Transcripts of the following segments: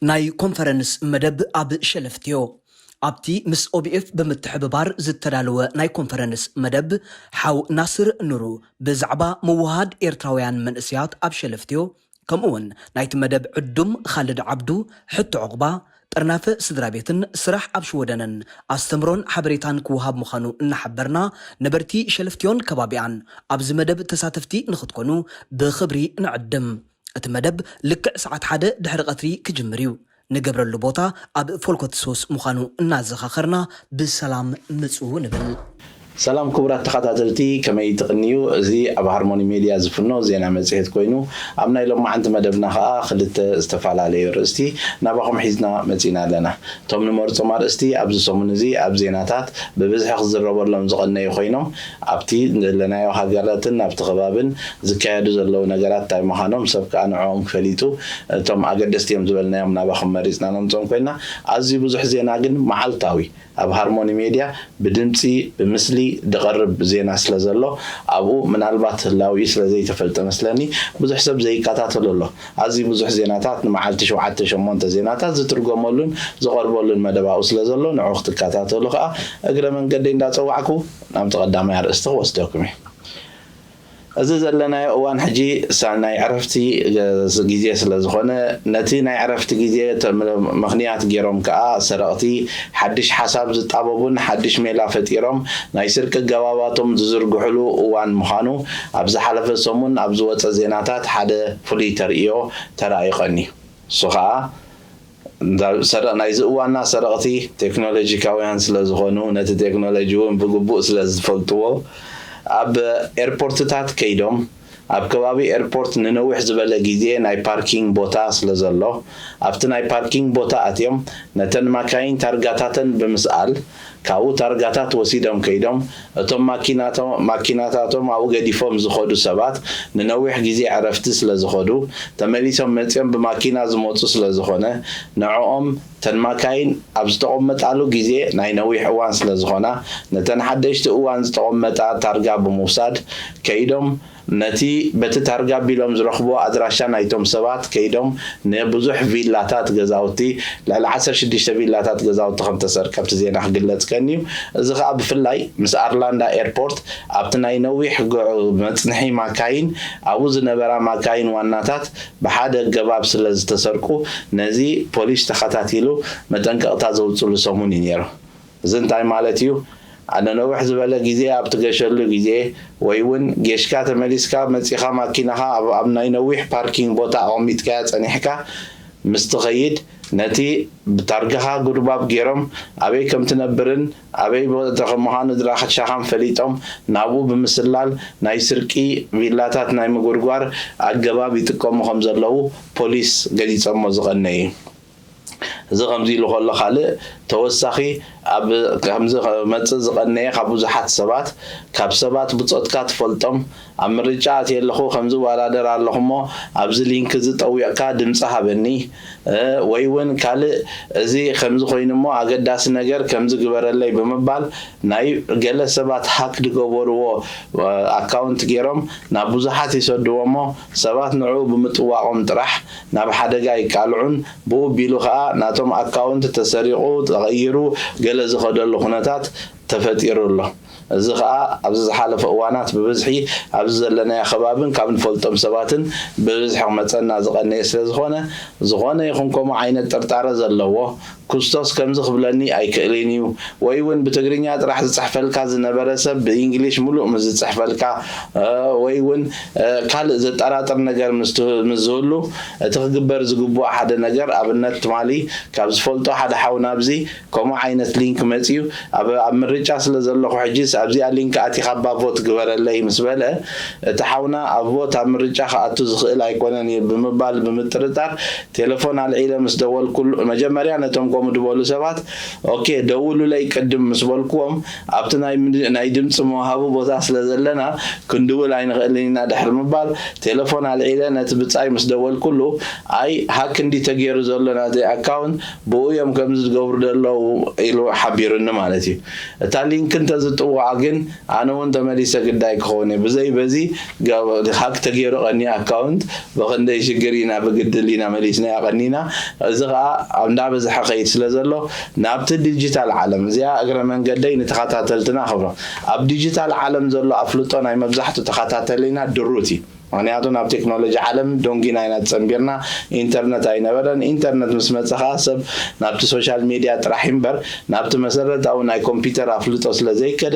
ናይ ኮንፈረንስ መደብ ኣብ ሸለፍትዮ። ኣብቲ ምስ ኦቢኤፍ ብምትሕብባር ዝተዳለወ ናይ ኮንፈረንስ መደብ፣ ሓው ናስር ኑሩ ብዛዕባ ምውሃድ ኤርትራውያን መንእሰያት ኣብ ሸለፍትዮ፣ ከምኡውን ናይቲ መደብ ዕዱም ኻልድ ዓብዱ፣ ሕቶ ዑቕባ፣ ጥርናፈ ስድራ ቤትን ስራሕ ኣብ ሽወደንን ኣስተምሮን ሓበሬታን ክወሃብ ምዃኑ እናሓበርና፣ ነበርቲ ሸለፍትዮን ከባቢኣን ኣብዚ መደብ ተሳተፍቲ ንኽትኮኑ ብኽብሪ ንዕድም። እቲ መደብ ልክዕ ሰዓት ሓደ ድሕሪ ቀትሪ ክጅምር እዩ። ንገብረሉ ቦታ ኣብ ፎልኮትሶስ ምዃኑ እናዘኻኸርና፣ ብሰላም ምጹ ንብል። ሰላም ክቡራት ተኸታተልቲ፣ ከመይ ትቕንዩ? እዚ ኣብ ሃርሞኒ ሜድያ ዝፍኖ ዜና መጽሔት ኮይኑ፣ ኣብ ናይ ሎማዓንቲ መደብና ኸኣ ክልተ ዝተፈላለዩ ኣርእስቲ ናባኹም ሒዝና መጺና ኣለና። እቶም ንመርጾም ኣርእስቲ ኣብዚ ሰሙን እዚ ኣብ ዜናታት ብብዝሒ ክዝረበሎም ዝቐነዩ ኮይኖም፣ ኣብቲ ዘለናዮ ሃገራትን ኣብቲ ከባብን ዝካየዱ ዘለዉ ነገራት እንታይ ምዃኖም ሰብ ከኣ ንዕኦም ፈሊጡ፣ እቶም ኣገደስቲ እዮም ዝበልናዮም ናባኹም መሪጽና ነምጾም ኮይና፣ ኣዝዩ ብዙሕ ዜና ግን መዓልታዊ ኣብ ሃርሞኒ ሜድያ ብድምጺ፣ ብምስሊ ድቐርብ ዜና ስለ ዘሎ፣ ኣብኡ ምናልባት ህላዊኡ ስለ ዘይተፈልጠ መስለኒ፣ ብዙሕ ሰብ ዘይከታተሎ ኣሎ። ኣዝዩ ብዙሕ ዜናታት፣ ንመዓልቲ ሸውዓተ ሸሞንተ ዜናታት ዝትርጎመሉን ዝቐርበሉን መደብ ኣብኡ ስለ ዘሎ፣ ንዑ ክትከታተሉ ከኣ እግረ መንገደይ እንዳጸዋዕኩ ናብቲ ቀዳማይ ኣርእስቲ ክወስደኩም እየ። እዚ ዘለናዮ እዋን ሕጂ ሳ-፣ ናይ ዕረፍቲ፣ እ፣ ግዜ ስለ ዝኾነ፣ ነቲ ናይ ዕረፍቲ ግዜ ተ-፣ ም-፣ ምኽንያት ገይሮም ከኣ ሰረቕቲ ሓድሽ ሓሳብ ዝጣበቡን ሓድሽ ሜላ ፈጢሮም ናይ ስርቂ ገባባቶም ዝዝርግሕሉ እዋን ምዃኑ ኣብ ዝሓለፈ ሰሙን ኣብ ዝወጸ ዜናታት ሓደ ፍሉይ ተርእዮ ተራእዩ ቀንዩ። እሱ ኸኣ እንዳ-፣ ሰረ-፣ ናይዚ እዋንና ሰረቕቲ ቴክኖሎጂካውያን ስለ ዝኾኑ፣ ነቲ ቴክኖሎጂ እውን ብግቡእ ስለ ዝፈልጥዎ፣ ኣብ ኤርፖርትታት ከይዶም፣ ኣብ ከባቢ ኤርፖርት ንነዊሕ ዝበለ ግዜ ናይ ፓርኪንግ ቦታ ስለ ዘሎ፣ ኣብቲ ናይ ፓርኪንግ ቦታ ኣትዮም፣ ነተን ማካይን ታርጋታተን ብምስኣል፣ ካብኡ ታርጋታት ወሲዶም ከይዶም፣ እቶም ማኪናቶ-፣ ማኪናታቶም ኣብኡ ገዲፎም ዝኸዱ ሰባት ንነዊሕ ግዜ ዕረፍቲ ስለ ዝኸዱ፣ ተመሊሶም መጺኦም ብማኪና ዝመጹ ስለ ዝኾነ፣ ንዕኦም እተን ማካይን ኣብ ዝተቐመጣሉ ግዜ ናይ ነዊሕ እዋን ስለ ዝኾና፣ ነተን ሓደሽቲ እዋን ዝተቐመጣ ታርጋ ብምውሳድ ከይዶም፣ ነቲ በቲ ታርጋ ኣቢሎም ዝረኽብዎ ኣድራሻ ናይቶም ሰባት ከይዶም ንብዙሕ ቪላታት ገዛውቲ፣ ልዕሊ ዓሰርተ ሽዱሽተ ቪላታት ገዛውቲ ከም ተሰርቀ ኣብቲ ዜና ክግለጽ ቀንዩ። እዚ ኸኣ ብፍላይ ምስ ኣርላንዳ ኤርፖርት ኣብቲ ናይ ነዊሕ ጉዕ-፣ መጽንሒ ማካይን ኣብኡ ዝነበራ ማካይን ዋናታት ብሓደ ኣገባብ ስለ ዝተሰርቁ ነዚ ፖሊስ ተኸታቲሉ መጠንቀቕታ ዘውጽሉ ሰሙን እዩ ነይሩ። እዚ እንታይ ማለት እዩ? ኣብ ነዊሕ ዝበለ ግዜ ኣብ ትገሸሉ ግዜ ወይ እውን ጌሽካ ተመሊስካ መጺኻ ማኪናኻ ኣብ፣ ኣብ ናይ ነዊሕ ፓርኪንግ ቦታ ኣቐሚጥካያ ጸኒሕካ ምስ ትኸይድ ነቲ ብታርጋኻ ጉድባብ ገይሮም ኣበይ ከም ትነብርን ኣበይ ቦታ ከም ምዃኑ ኣድራሻኻን ፈሊጦም ናብኡ ብምስላል ናይ ስርቂ ቪላታት ናይ ምጉርጓር ኣገባብ ይጥቀሙ ከም ዘለዉ ፖሊስ ገሊጾሞ ዝቐነዩ። እዚ ከምዚ ኢሉ ከሎ፣ ካልእ ተወሳኺ ኣብ ከምዚ ክመጽእ ዝቐነየ ካብ ብዙሓት ሰባት፣ ካብ ሰባት ብጾትካ ትፈልጦም፣ ኣብ ምርጫ ኣትየ ኣለኹ፣ ከምዚ እወዳደር ኣለኹ እሞ ኣብዚ ሊንክ እዚ ጠዊቕካ ድምጺ ሃበኒ፣ እ፣ ወይ እውን ካልእ እዚ ከምዚ ኮይኑ እሞ ኣገዳሲ ነገር ከምዚ ግበረለይ ብምባል ናይ ገለ ሰባት ሃክ ዝገበርዎ፣ እ፣ ኣካውንት ገይሮም ናብ ብዙሓት ይሰድዎ እሞ ሰባት ንዕኡ ብምጥዋቖም ጥራሕ ናብ ሓደጋ ይቃልዑን ብኡ ቢሉ ኸኣ ናቶም ኣካውንት ተሰሪቑ፣ ተቐይሩ፣ ገለ ዝኸደሉ ኩነታት ተፈጢሩ ኣሎ። እዚ ኸኣ ኣብዚ ዝሓለፈ እዋናት ብብዝሒ ኣብዚ ዘለናዮ ከባብን ካብ ንፈልጦም ሰባትን ብብዝሒ ክመጸና ዝቐነየ ስለ ዝኾነ፣ ዝኾነ ይኹን ከምኡ ዓይነት ጥርጣረ ዘለዎ፣ ኩስቶስ ከምዚ ክብለኒ ኣይክእልን እዩ፣ ወይ እውን ብትግርኛ ጥራሕ ዝጽሕፈልካ ዝነበረ ሰብ ብእንግሊሽ ምሉእ ምስ ዝጽሕፈልካ፣ እ፣ ወይ እውን፣ እ፣ ካልእ ዘጠራጥር ነገር ምስ ት-፣ ምስ ዝህሉ፣ እቲ ክግበር ዝግብኦ ሓደ ነገር፣ ኣብነት ትማሊ ካብ ዝፈልጦ ሓደ ሓውና ኣብዚ ከምኡ ዓይነት ሊንክ መጺኡ፣ ኣብ፣ ኣብ ምርጫ ስለ ዘለኹ ሕጂስ ኣብዚኣ ሊንክ ኣቲኻ እባ ቮት ግበረለይ ምስ በለ፣ እቲ ሓውና ኣብ ቮት ኣብ ምርጫ ክኣቱ ዝኽእል ኣይኮነን እዩ ብምባል ብምጥርጣር፣ ቴሌፎን ኣልዒለ ምስ ደወልኩሉ፣ መጀመርያ ነቶም ከምኡ ዝበሉ ሰባት፣ ኦኬ፣ ደውሉለይ ቅድም ምስ በልኩዎም፣ ኣብቲ ናይ ምድ-፣ ናይ ድምፂ መውሃቢ ቦታ ስለ ዘለና ክንድውል ኣይንኽእልን ኢና ድሕሪ ምባል፣ ቴሌፎን ኣልዒለ ነቲ ብጻይ ምስ ደወልኩሉ፣ ኣይ፣ ሃክ እንዲ ተገይሩ ዘሎ ናተይ ኣካውንት፣ ብኡ እዮም ከምዚ ዝገብሩ ዘለዉ ኢሉ ሓቢሩኒ ማለት እዩ። እታ ሊንክ እንተዝጥዋ ግን ኣነ እውን ተመሊሰ ግዳይ ክኸውን እየ። ብዘይ በዚ ሃክ ተገይሩ ቀኒ ኣካውንት ብኽንደይ ሽግር ኢና ብግድል ኢና መሊስና ያቐኒና። እዚ ከዓ እንዳበዝሐ ኸይድ ስለ ዘሎ ናብቲ ዲጂታል ዓለም እዚኣ እግረ መንገደይ ንተኸታተልትና ክብሮ፣ ኣብ ዲጂታል ዓለም ዘሎ ኣፍልጦ ናይ መብዛሕቱ ተኸታተሊና ድሩት እዩ። ምክንያቱ ናብ ቴክኖሎጂ ዓለም ዶንጊና ኢና ተጸንቢርና። ኢንተርነት ኣይነበረን። ኢንተርነት ምስ መጸ ኸዓ ሰብ ናብቲ ሶሻል ሚድያ ጥራሕ እምበር ናብቲ መሰረታዊ ናይ ኮምፒውተር ኣፍልጦ ስለ ዘይከደ፣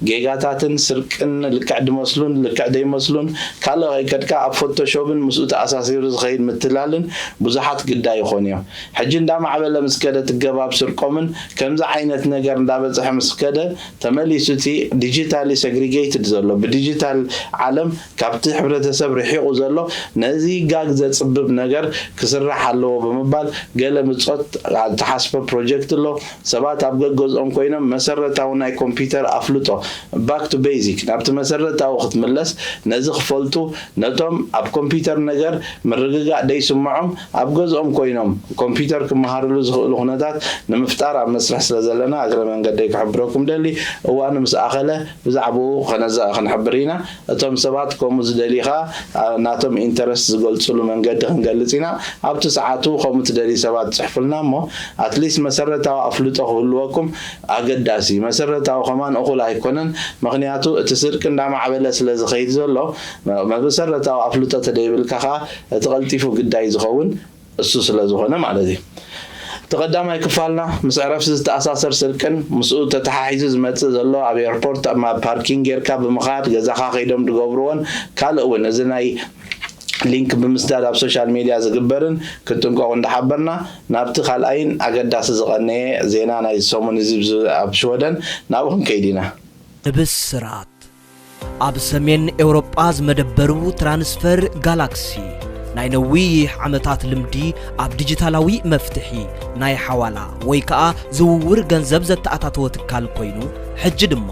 ጌጋታትን ስርቅን ልክዕ ድመስሉን ልክዕ ደይመስሉን ካልእ ከይከድካ ኣብ ፎቶሾፕን ምስኡ ተኣሳሲሩ ዝኸይድ ምትላልን ብዙሓት ግዳይ ይኾኑ እዮም። ሕጂ እንዳማዕበለ ምስ ከደ ትገባብ ስርቆምን ከምዚ ዓይነት ነገር እንዳበፅሐ ምስ ከደ ተመሊሱ እቲ ዲጂታሊ ሰግሪጌትድ ዘሎ ብዲጂታል ዓለም ካብቲ ሕብረተሰብ ርሒቑ ዘሎ ነዚ ጋግ ዘፅብብ ነገር ክስራሕ ኣለዎ ብምባል ገለ ምፆት ተሓስበ ፕሮጀክት ኣሎ። ሰባት ኣብ ገገዝኦም ኮይኖም መሰረታዊ ናይ ኮምፒውተር ኣፍልጦ፣ ባክ ቱ ቤዚክ፣ ናብቲ መሰረታዊ ክትምለስ ነዚ ክፈልጡ፣ ነቶም ኣብ ኮምፒውተር ነገር ምርግጋእ ደይስምዖም ኣብ ገዝኦም ኮይኖም ኮምፒውተር ክመሃርሉ ዝኽእሉ ኩነታት ንምፍጣር ኣብ መስርሕ ስለ ዘለና እግረ መንገደይ ክሕብረኩም ደሊ። እዋኑ ምስ ኣኸለ ብዛዕባኡ ከነዘ- ክንሕብር ኢና። እቶም ሰባት ከምኡ ዝደልዩ ኸዓ ናቶም ኢንተረስት ዝገልፅሉ መንገዲ ክንገልፅ ኢና። ኣብቲ ሰዓቱ ከምኡ ትደልዩ ሰባት ፅሕፉልና እሞ ኣትሊስት መሰረታዊ ኣፍልጦ ክህልወኩም ኣገዳሲ እዩ። መሰረታዊ ከማን እኹል ኣይኮነን። ምኽንያቱ እቲ ስርቂ እንዳማዕበለ ስለ ዝኸይድ ዘሎ መሰረታዊ ኣፍልጦ ተደይብልካ ኸዓ እቲ ቀልጢፉ ግዳይ ዝኸውን እሱ ስለ ዝኾነ ማለት እዩ። እቲ ቀዳማይ ክፋልና ምስ ዕረፍቲ ዝተኣሳሰር ስርቅን ምስኡ ተተሓሒዙ ዝመጽእ ዘሎ ኣብ ኤርፖርት ኣብ ፓርኪንግ ጌርካ ብምኻድ ገዛኻ ከይዶም ዝገብርዎን ካልእ እውን እዚ ናይ ሊንክ ብምስዳድ ኣብ ሶሻል ሚድያ ዝግበርን ክትጥንቀቑ እንዳሓበርና ናብቲ ካልኣይን ኣገዳሲ ዝቐነየ ዜና ናይ ሰሙን እዚ ኣብ ሽወደን ናብኡ ክንከይድ ኢና። ብስራት ኣብ ሰሜን ኤውሮጳ ዝመደበሩ ትራንስፈር ጋላክሲ ናይ ነዊሕ ዓመታት ልምዲ ኣብ ዲጂታላዊ መፍትሒ ናይ ሓዋላ ወይ ከኣ ዝውውር ገንዘብ ዘተኣታተወ ትካል ኮይኑ፣ ሕጂ ድማ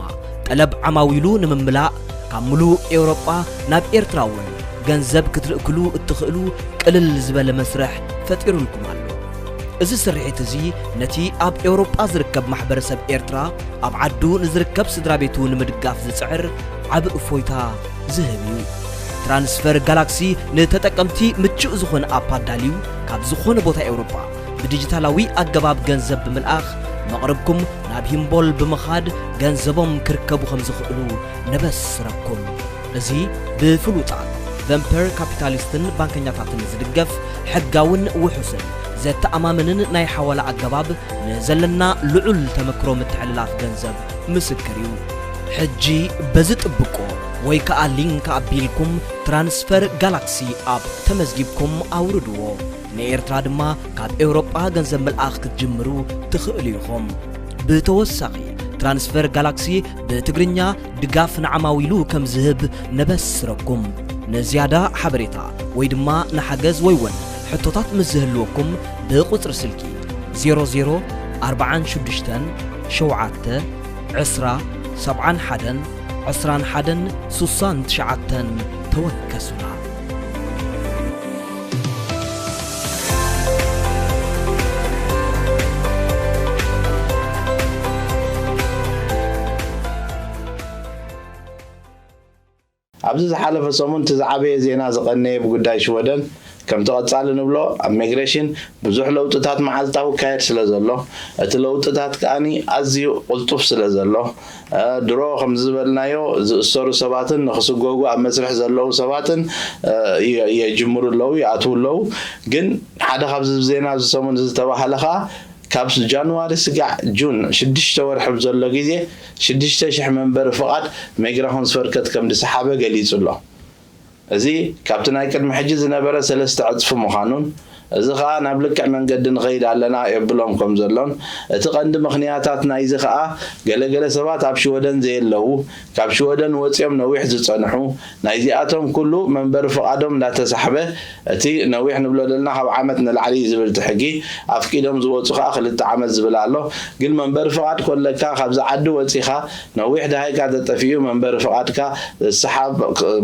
ጠለብ ዓማዊሉ ንምምላእ ካብ ምሉእ ኤውሮጳ ናብ ኤርትራ እውን ገንዘብ ክትልእክሉ እትኽእሉ ቅልል ዝበለ መስርሕ ፈጢሩልኩም ኣሎ። እዚ ስርሒት እዚ ነቲ ኣብ ኤውሮጳ ዝርከብ ማሕበረሰብ ኤርትራ ኣብ ዓዱ ንዝርከብ ስድራ ቤቱ ንምድጋፍ ዝጽዕር ዓቢ እፎይታ ዝህብ እዩ። ትራንስፈር ጋላክሲ ንተጠቀምቲ ምቹእ ዝኾነ ኣፕ ኣዳልዩ ካብ ዝኾነ ቦታ ኤውሮጳ ብዲጂታላዊ ኣገባብ ገንዘብ ብምልኣኽ መቕርብኩም ናብ ሂምቦል ብምኻድ ገንዘቦም ክርከቡ ከም ዝኽእሉ ነበስረኩም። እዚ ብፍሉጣት ቨምፐር ካፒታሊስትን ባንከኛታትን ዝድገፍ ሕጋውን ውሑስን ዘተኣማምንን ናይ ሓዋላ ኣገባብ ንዘለና ልዑል ተመክሮ ምትሕልላፍ ገንዘብ ምስክር እዩ። ሕጂ በዚ ጥብቆ ወይ ከኣ ሊንክ ኣቢልኩም ትራንስፈር ጋላክሲ ኣፕ ተመዝጊብኩም ኣውርድዎ። ንኤርትራ ድማ ካብ ኤውሮጳ ገንዘብ ምልኣኽ ክትጅምሩ ትኽእሉ ኢኹም። ብተወሳኺ ትራንስፈር ጋላክሲ ብትግርኛ ድጋፍ ንዓማዊሉ ከም ዝህብ ነበስረኩም። ንዝያዳ ሓበሬታ ወይ ድማ ንሓገዝ ወይ እውን ሕቶታት ምስ ዝህልወኩም ብቁጽሪ ስልኪ ዜሮ ዜሮ ኣርባዓን ሽዱሽተን ሸውዓተ ዕስራ ሰብዓን ሓደን ዕስራን ሓደን ስሳን ትሽዓተን ተወከሱና። ኣብዚ ዝሓለፈ ሰሙን እቲ ዝዓበየ ዜና ዝቐነየ ብጉዳይ ሽወደን ከምቲ ቀጻሊ ንብሎ ኣብ ሚግሬሽን ብዙሕ ለውጥታት መዓልታዊ ይካየድ ስለ ዘሎ እቲ ለውጥታት ከኣኒ ኣዝዩ ቅልጡፍ ስለ ዘሎ ድሮ ከም ዝበልናዮ ዝእሰሩ ሰባትን ንክስጎጉ ኣብ መስርሕ ዘለዉ ሰባትን የጅምሩ ኣለዉ ይኣትዉ ኣለዉ። ግን ሓደ ካብዚ ዜና እዚ ሰሙን ዝተባሃለ ከዓ ካብ ጃንዋሪ ስጋዕ ጁን ሽዱሽተ ወርሒ ብዘሎ ግዜ ሽዱሽተ ሽሕ መንበሪ ፍቓድ ሜግራ ሆንስፈርከት ከም ዝሰሓበ ገሊጹ ኣሎ። እዚ ካብቲ ናይ ቅድሚ ሕጂ ዝነበረ ሰለስተ ዕጽፊ ምዃኑን እዚ ኸኣ ናብ ልክዕ መንገዲ ንኸይድ ኣለና የብሎም ከም ዘሎን እቲ ቀንዲ ምኽንያታት ናይዚ ኸኣ ገለገለ ሰባት ኣብ ሽወደን ዘየለዉ ካብ ሽወደን ወጺኦም ነዊሕ ዝጸንሑ ናይዚኣቶም ኩሉ መንበሪ ፍቓዶም እንዳተሳሕበ እቲ ነዊሕ ንብሎ ዘለና ካብ ዓመት ንላዕሊ እዩ ዝብል እቲ ሕጊ ኣፍቂዶም ዝወፁ ከዓ ክልተ ዓመት ዝብል ኣሎ። ግን መንበሪ ፍቓድ ኮለካ ካብዚ ዓዲ ወፂኻ ነዊሕ ደሃይካ ተጠፊኡ መንበሪ ፍቓድካ ዝሰሓብ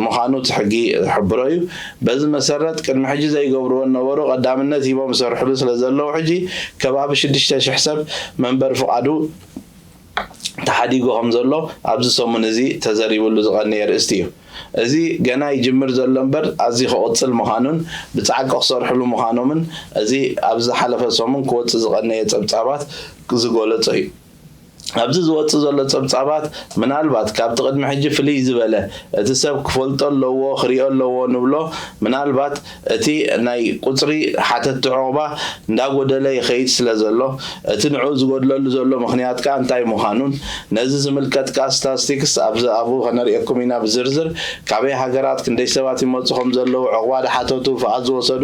ምዃኑ እቲ ሕጊ ዝሕብሮ እዩ። በዚ መሰረት ቅድሚ ሕጂ ዘይገብርዎ ነበሩ ቀዳምነት ሂቦም ይሰርሕሉ ስለዘለዉ ሕጂ ከባቢ ሽዱሽተ ሽሕ ሰብ መንበሪ ፍቓዱ ተሓዲጉ ከም ዘሎ ኣብዚ ሰሙን እዚ ተዘሪብሉ ዝቐነየ ኣርእስቲ እዩ። እዚ ገና ይጅምር ዘሎ እምበር ኣዝዩ ክቕጽል ምዃኑን ብጻዕቂ ክሰርሕሉ ምዃኖምን እዚ ኣብ ዝሓለፈ ሰሙን ክወጽእ ዝቐነየ ጸብጻባት ዝገለጾ እዩ። ኣብዚ ዝወጽእ ዘሎ ጸብጻባት ምናልባት ካብቲ ቅድሚ ሕጂ ፍልይ ዝበለ እቲ ሰብ ክፈልጦ ኣለዎ ክሪኦ ኣለዎ ንብሎ ምናልባት እቲ ናይ ቁጽሪ ሓተቲ ዑቕባ እንዳጎደለ ይኸይድ ስለ ዘሎ እቲ ንዕኡ ዝጎድለሉ ዘሎ ምኽንያት ከኣ እንታይ ምዃኑን ነዚ ዝምልከት ከኣ ስታስቲክስ ኣብዚ ኣብኡ ከነርእየኩም ኢና ብዝርዝር ካበይ ሃገራት ክንደይ ሰባት ይመጹ ከም ዘለዉ ዑቕባ ድሓተቱ ፍቓድ ዝወሰዱ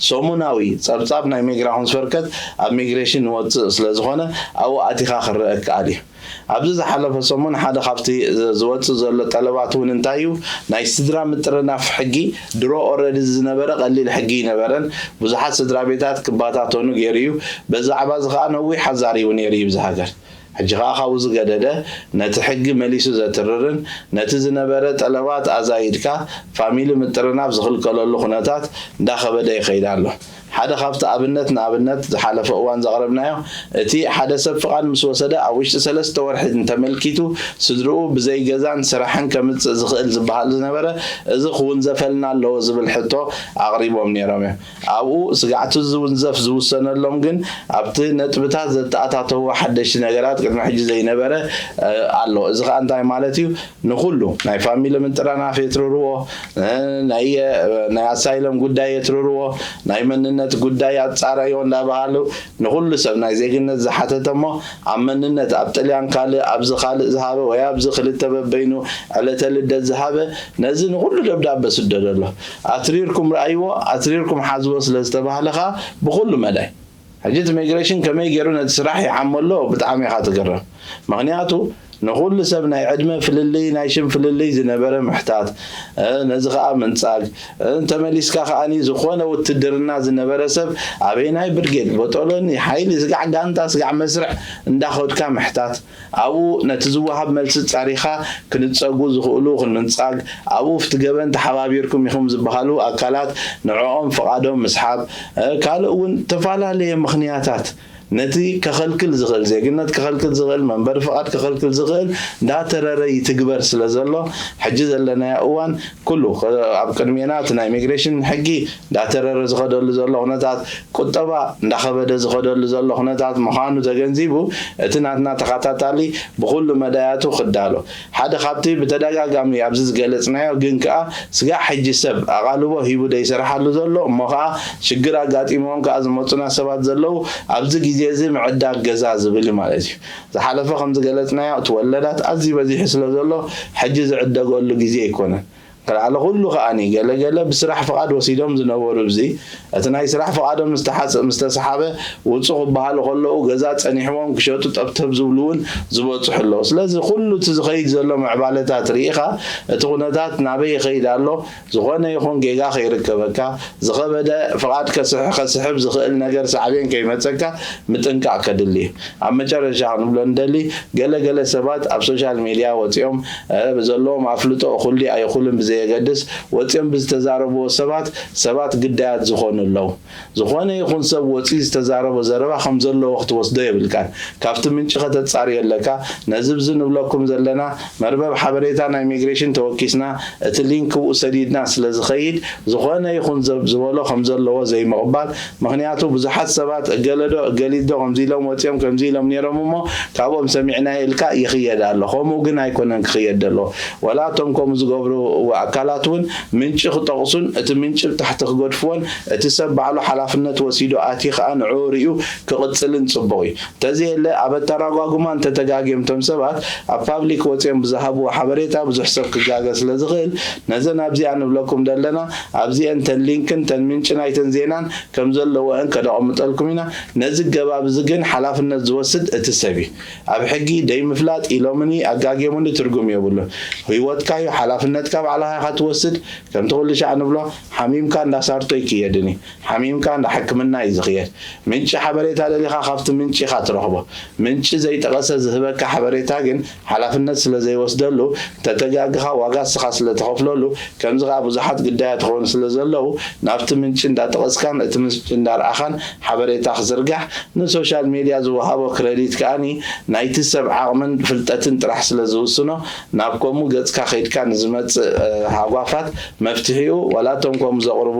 ሰሙናዊ ጸብጻብ ናይ ሚግራኹን ስፈርከት ኣብ ሚግሬሽን ንወጽእ ስለ ዝኾነ ኣብኡ ኣቲኻ ክረአ ክኣል እዩ። ኣብዚ ዝሓለፈ ሰሙን ሓደ ካብቲ ዝወፅእ ዘሎ ጠለባት እውን እንታይ እዩ? ናይ ስድራ ምጥርናፍ ሕጊ ድሮ ኦረዲ ዝነበረ ቀሊል ሕጊ ይነበረን ብዙሓት ስድራ ቤታት ክባታተኑ ገይሩ እዩ። በዛዕባ እዚ ከዓ ነዊሕ ኣዛሪቡ ነይሩ እዩ ብዚ ሃገር። ሕጂ ከዓ ካብኡ ዝገደደ ነቲ ሕጊ መሊሱ ዘትርርን ነቲ ዝነበረ ጠለባት ኣዛይድካ ፋሚሊ ምጥርናፍ ዝኽልከለሉ ኩነታት እንዳኸበደ ይኸይድ ኣሎ። ሓደ ካብቲ ኣብነት ንኣብነት ዝሓለፈ እዋን ዘቕረብናዮ እቲ ሓደ ሰብ ፍቓድ ምስ ወሰደ ኣብ ውሽጢ ሰለስተ ወርሒ እንተመልኪቱ ስድርኡ ብዘይ ገዛን ስራሕን ከምፅእ ዝኽእል ዝበሃል ዝነበረ እዚ ክውንዘፈልና ኣለዎ ዝብል ሕቶ ኣቕሪቦም ነይሮም እዮም። ኣብኡ ስጋዕቲ ዝውንዘፍ ዝውሰነሎም ግን ኣብቲ ነጥብታት ዘተኣታተዎ ሓደሽቲ ነገራት ቅድሚ ሕጂ ዘይነበረ ኣሎ። እዚ ከዓ እንታይ ማለት እዩ? ንኹሉ ናይ ፋሚሊ ምጥርናፍ የትርርዎ፣ ናይ ናይ ኣሳይለም ጉዳይ የትርርዎ፣ ናይ መንነት ጉዳይ ኣጻረዮ እንዳበሃሉ ንኹሉ ሰብ ናይ ዜግነት ዝሓተተ እሞ ኣብ መንነት ኣብ ጥልያን ካልእ ኣብዚ ካልእ ዝሃበ ወይ ኣብዚ ክልተ በበይኑ ዕለተ ልደት ዝሃበ ነዚ ንኹሉ ደብዳበ ስደደሎ ኣትሪርኩም ረኣይዎ ኣትሪርኩም ሓዝዎ ስለ ዝተባህለ ከዓ ብኹሉ መዳይ ሕጂ እቲ ሚግሬሽን ከመይ ገይሩ ነቲ ስራሕ ይዓሞ ኣሎ ብጣዕሚ ኢኻ ትግረም። ምኽንያቱ ንኹሉ ሰብ ናይ ዕድመ ፍልልይ ናይ ሽም ፍልልይ ዝነበረ ምሕታት ነዚ ከዓ ምንፃግ እንተመሊስካ ከዓኒ ዝኾነ ውትድርና ዝነበረ ሰብ ኣበይናይ ብርጌድ ቦጦሎኒ ሓይሊ ስጋዕ ጋንታ ስጋዕ መስርዕ እንዳኸድካ ምሕታት ኣብኡ ነቲ ዝወሃብ መልሲ ፃሪኻ ክንፀጉ ዝኽእሉ ክንምንፃግ ኣብኡ ፍቲ ገበን ተሓባቢርኩም ኢኹም ዝበሃሉ ኣካላት ንዕኦም ፍቓዶም ምስሓብ ካልእ እውን ተፈላለየ ምኽንያታት ነቲ ከኸልክል ዝኽእል ዜግነት ከኸልክል ዝኽእል መንበሪ ፍቓድ ከኸልክል ዝኽእል እንዳተረረ ይትግበር ስለ ዘሎ ሕጂ ዘለናዮ እዋን ኩሉ ኣብ ቅድሜና እቲ ናይ ኢሚግሬሽን ሕጊ እንዳተረረ ዝኸደሉ ዘሎ ኩነታት ቁጠባ እንዳኸበደ ዝኸደሉ ዘሎ ኩነታት ምዃኑ ተገንዚቡ እቲ ናትና ተኸታታሊ ብኹሉ መዳያቱ ክዳሎ ሓደ ካብቲ ብተደጋጋሚ ኣብዚ ዝገለጽናዮ ግን ከኣ ስጋዕ ሕጂ ሰብ ኣቓልቦ ሂቡ ደይሰርሓሉ ዘሎ እሞ ከኣ ሽግር ኣጋጢሞም ከኣ ዝመጹና ሰባት ዘለዉ ኣብዚ ግዜ እዚ ምዕዳግ ገዛ ዝብል እዩ ማለት እዩ። ዝሓለፈ ከም ዝገለጽናዮ እቲ ወለዳት ኣዝዩ በዚሑ ስለ ዘሎ ሕጂ ዝዕደገሉ ግዜ ኣይኮነን። ከልዓለ ኩሉ ከኣኒ ገለ ገለ ብስራሕ ፍቓድ ወሲዶም ዝነበሩ እዚ እቲ ናይ ስራሕ ፍቓዶም ምስ ተሓጽ- ምስ ተሰሓበ ውጹ ክበሃሉ ከለዉ ገዛ ጸኒሕዎም ክሸጡ ጠብተብ ዝብሉ እውን ዝበጽሑ ኣለዉ። ስለዚ ኩሉ እቲ ዝኸይድ ዘሎ ምዕባለታት ርኢኻ እቲ ኩነታት ናበይ ይኸይድ ኣሎ ዝኾነ ይኹን ጌጋ ከይርከበካ ዝኸበደ ፍቓድ ከስሕ- ከስሕብ ዝኽእል ነገር ሳዕቤን ከይመጸካ ምጥንቃቕ ከድሊ እዩ። ኣብ መጨረሻ ክንብሎ ንደሊ ገለ ገለ ሰባት ኣብ ሶሻል ሜድያ ወጺኦም ዘለዎም ኣፍልጦ እኹል ድዩ ኣይኹልን ብዘየገድስ ወጺኦም ብዝተዛረብዎ ሰባት ሰባት ግዳያት ዝኾኑ ኣለዉ። ዝኾነ ይኹን ሰብ ወጺኡ ዝተዛረቦ ዘረባ ከም ዘለዎ ክትወስዶ የብልካን። ካብቲ ምንጪ ከተጻርዮ ኣለካ። ነዚ ብዚ ንብለኩም ዘለና መርበብ ሓበሬታ ናይ ኢሚግሬሽን ተወኪስና እቲ ሊንክ ብኡ ሰዲድና ስለ ዝኸይድ ዝኾነ ይኹን ዘብ ዝበሎ ከም ዘለዎ ዘይምቕባል ምኽንያቱ ብዙሓት ሰባት እገለዶ እገሊትዶ ከምዚ ኢሎም ወፂኦም ከምዚ ኢሎም ነይሮም እሞ ካብኦም ሰሚዕናዮ ኢልካ ይኽየድ ኣሎ። ከምኡ ግን ኣይኮነን ክኽየድ ዘለዎ። ወላ እቶም ከምኡ ዝገብሩ ኣካላት እውን ምንጪ ክጠቕሱን እቲ ምንጪ ብታሕቲ ክገድፍዎን እቲ ሰብ ባዕሉ ሓላፍነት ወሲዱ ኣትዩ ከዓ ንዕኡ ሪኡ ክቕፅልን ፅቡቕ እዩ። እንተዘየለ ኣብ ኣተራጓጉማ እንተተጋግዮም እቶም ሰባት ኣብ ፓብሊክ ወፂኦም ብዝሃብዎ ሓበሬታ ብዙሕ ሰብ ክጋገ ስለዝኽእል ነዘን ኣብዚኣ ንብለኩም ዘለና ኣብዚአን ተን ሊንክን ተን ምንጪ ናይተን ዜናን ከም ዘለወአን ከደቐምጠልኩም ኢና። ነዚ ገባብ እዚ ግን ሓላፍነት ዝወስድ እቲ ሰብ እዩ። ኣብ ሕጊ ደይምፍላጥ ኢሎምኒ ኣጋግዮምኒ ትርጉም የብሉን። ህይወትካ እዩ ሓላፍነትካ ባዕልኻ ኢኻ ትወስድ። ከምቲ ኩሉ ሻዕ ንብሎ፣ ሓሚምካ እንዳ ሳርቶ ኣይክየድን እዩ። ሓሚምካ እንዳ ሕክምና እዩ ዝኽየድ። ምንጪ ሓበሬታ ደሊኻ ካብቲ ምንጪ ኢኻ ትረኽቦ። ምንጪ ዘይጠቐሰ ዝህበካ ሓበሬታ ግን ሓላፍነት ስለ ዘይወስደሉ፣ እንተተጋግኻ ዋጋ እስኻ ስለ ትኸፍለሉ፣ ከምዚ ኸኣ ብዙሓት ግዳያት ክኾኑ ስለ ዘለዉ፣ ናብቲ ምንጪ እንዳጠቐስካን እቲ ምንጪ እንዳረኣኻን ሓበሬታ ክዝርጋሕ፣ ንሶሻል ሜድያ ዝወሃቦ ክረዲት ከኣኒ ናይቲ ሰብ ዓቕምን ፍልጠትን ጥራሕ ስለ ዝውስኖ፣ ናብ ከምኡ ገጽካ ከይድካ ንዝመጽእ፣ እ፣ ሃጓፋት መፍትሒኡ፣ ዋላ እቶም ከምኡ ዘቕርቡ፣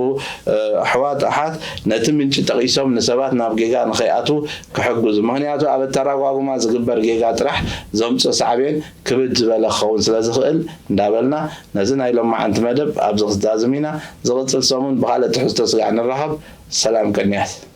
እ፣ ኣሕዋት ኣሓት ነቲ ምንጪ ጠቒሶም ንሰባት ናብ ጌጋ ንኸይኣትዉ ክሕግዙ። ምኽንያቱ ኣብ ኣተራጓጉማ ዝግበር ጌጋ ጥራሕ ዘምጽኦ ሳዕቤን ክብድ ዝበለ ክኸውን ስለ ዝኽእል እንዳበልና፣ ነዚ ናይ ሎማዓንቲ መደብ ኣብዚ ክዛዝም ኢና። ዝቕጽል ሰሙን ብኻልእ ትሕዝቶ ስጋዕ ንራኸብ። ሰላም ቅንያት።